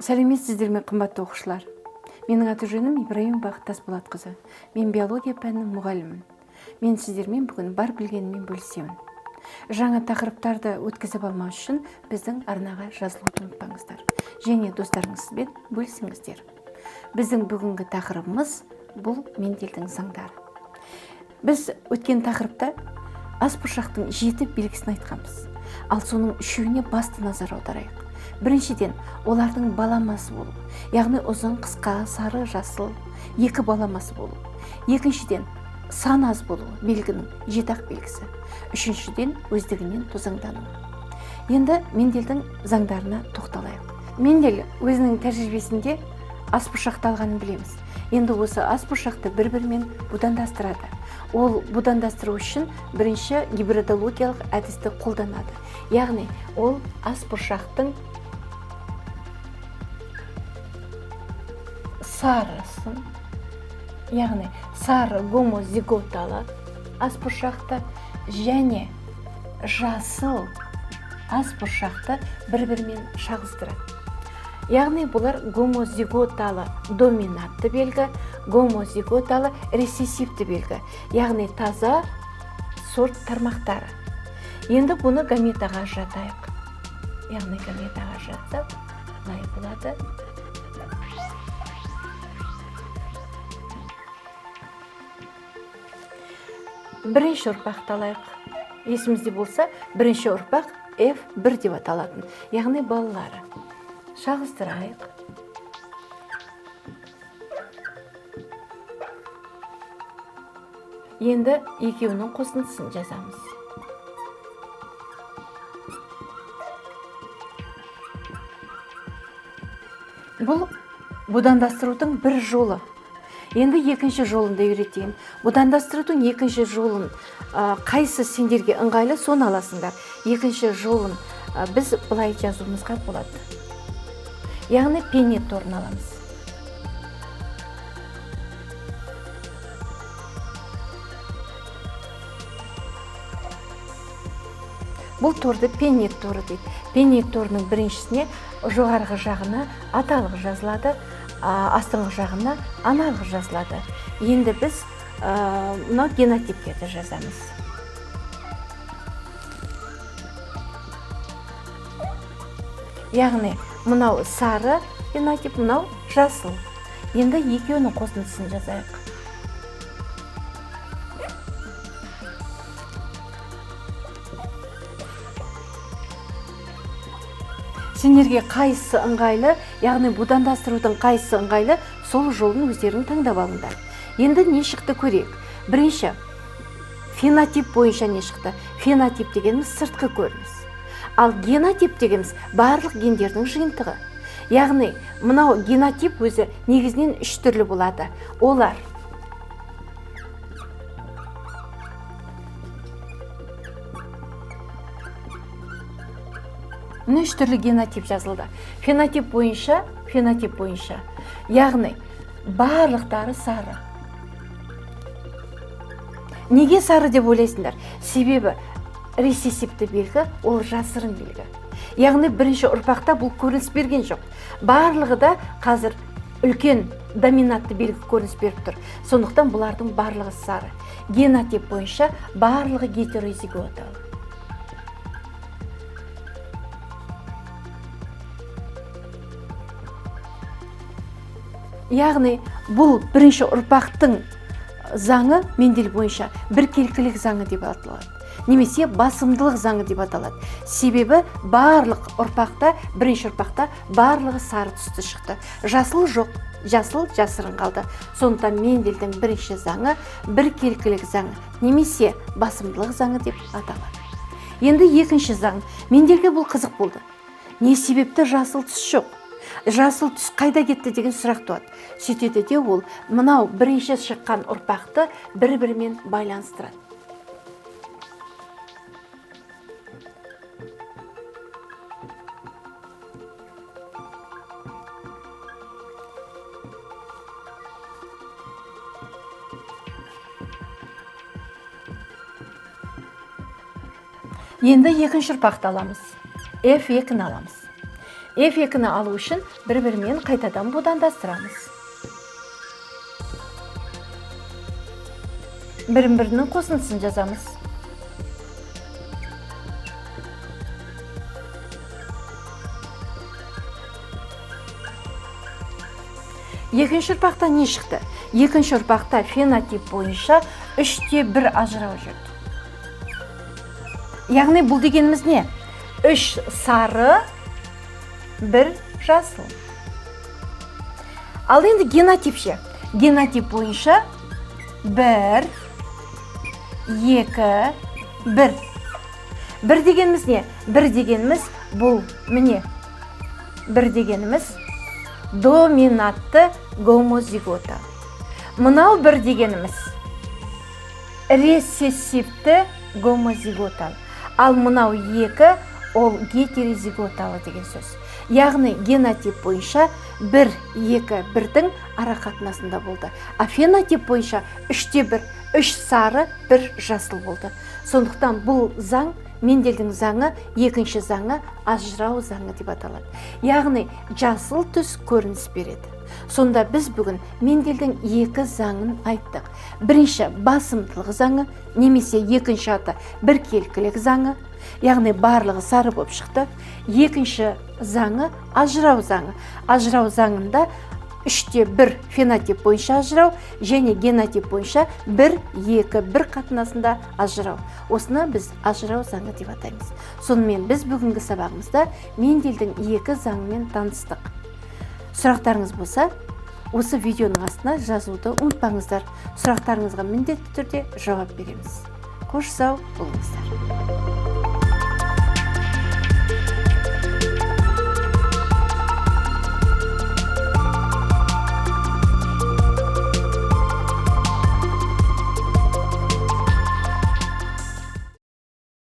Сәлеметсіздер ме, қымбатты оқушылар? Менің аты жөнім Ибраим Бақыт Тасболатқызы. Мен биология пәнінің мұғалімімін. Мен сіздермен бүгін бар білгеніммен бөлісемін. Жаңа тақырыптарды өткізіп алмау үшін біздің арнаға жазылуды ұмытпаңыздар. Және достарыңызбен бөлісіңіздер. Біздің бүгінгі тақырыбымыз бұл Менделдің заңдары. Біз өткен тақырыпта ас бұршақтың 7 белгісін айтқанбыз. Ал соның үшеуіне басты назар аударайық. Біріншіден, олардың баламасы болу, яғни ұзын, қысқа, сары, жасыл, екі баламасы болу. Екіншіден, сан аз болуы, белгінің жеті-ақ белгісі. Үшіншіден, өздігінен тозаңдану. Енді Менделдің заңдарына тоқталайық. Мендель өзінің тәжірибесінде ас бұршақты алғанын білеміз. Енді осы ас бұршақты бір-бірімен будандастырады. Ол будандастыру үшін бірінші гибридологиялық әдісті қолданады. Яғни ол ас бұршақтың сарысын, яғни сары гомозиготалы ас бұршақты және жасыл ас бұршақты бір-бірімен шағылыстырады. Яғни бұлар гомозиготалы доминантты белгі, гомозиготалы рецессивті белгі, яғни таза сорт тармақтары. Енді бұны гаметаға ажыратайық. Яғни гаметаға ажыратсақ, былай болады. Бірінші ұрпақты алайық. Есімізде болса, бірінші ұрпақ F1 деп аталатын, яғни балалары. Шағылыстырайық. Енді екеуінің қосындысын жазамыз. Бұл будандастырудың бір жолы. Енді екінші жолын да үйретейін. Будандастырудың екінші жолын, қайсы сендерге ыңғайлы, соны аласыңдар. Екінші жолын, біз былай жазуымызға болады. Яғни пенет торын аламыз. Бұл торды пенет торы дейді. Пенет торының біріншісіне жоғарғы жағына аталық жазылады, астыңғы жағына аналық жазылады. Енді біз мынау генотиптерді жазамыз. Яғни мынау сары генотип, мынау жасыл. Енді екеуінің қосындысын жазайық. Сендерге қайсысы ыңғайлы, яғни будандастырудың қайсысы ыңғайлы, сол жолын өздерің таңдап алыңдар. Енді не шықты көрейік. Бірінші, фенотип бойынша не шықты? Фенотип дегеніміз сыртқы көрініс. Ал генотип дегеніміз барлық гендердің жиынтығы. Яғни мынау генотип өзі негізінен үш түрлі болады. Олар мына үш түрлі генотип жазылды. Фенотип бойынша, яғни барлықтары сары. Неге сары деп ойлайсыңдар? Себебі рецессивті белгі ол жасырын белгі. Яғни бірінші ұрпақта бұл көрініс берген жоқ. Барлығы да қазір үлкен доминантты белгі көрініс беріп тұр. Сондықтан бұлардың барлығы сары. Генотип бойынша барлығы гетерозиготалы. Яғни бұл бірінші ұрпақтың заңы Мендель бойынша біркелкілік заңы деп аталады. Немесе басымдылық заңы деп аталады. Себебі барлық ұрпақта, бірінші ұрпақта барлығы сары түсті шықты. Жасыл жоқ, жасыл жасырын қалды. Сондықтан Мендельдің бірінші заңы біркелкілік заңы немесе басымдылық заңы деп аталады. Енді екінші заң. Мендельге бұл қызық болды. Не себепті жасыл түс жоқ? Жасыл түс қайда кетті деген сұрақ туады. Сөйтеді де ол мынау бірінші шыққан ұрпақты бір-бірімен байланыстырады. Енді екінші ұрпақты аламыз. F2-ні аламыз. F2-ні алу үшін бір-бірімен қайтадан будандастырамыз. Бірін-бірінің қосындысын жазамыз. Екінші ұрпақта не шықты? Екінші ұрпақта фенотип бойынша 3:1 ажырау жүрді. Яғни бұл дегеніміз не? 3 сары, 1 жасыл. Ал енді генотип ше? Генотип бойынша 1, 2, 1. 1 дегеніміз не? 1 дегеніміз бұл міне. 1 дегеніміз доминантты гомозигота. Мынау 1 дегеніміз рецессивті гомозиготалы. Ал мынау 2 ол гетерозиготалы деген сөз. Яғни генотип бойынша 1, 2, 1-дің ара қатынасында болды. А фенотип бойынша 3:1, 3 сары, 1 жасыл болды. Сондықтан бұл заң, Мендельдің заңы, екінші заңы ажырау заңы деп аталады. Яғни жасыл түс көрініс береді. Сонда біз бүгін Мендельдің екі заңын айттық. Бірінші басымдылық заңы, немесе екінші аты біркелкілік заңы, яғни барлығы сары болып шықты. Екінші заңы ажырау заңы. Ажырау заңында 3:1 фенотип бойынша ажырау және генотип бойынша 1, 2, 1 қатынасында ажырау. Осыны біз ажырау заңы деп атаймыз. Сонымен біз бүгінгі сабағымызда Мендельдің екі заңымен таныстық. Сұрақтарыңыз болса, осы видеоның астына жазуды ұмытпаңыздар. Сұрақтарыңызға міндетті түрде жауап береміз. Қош сау болыңыздар.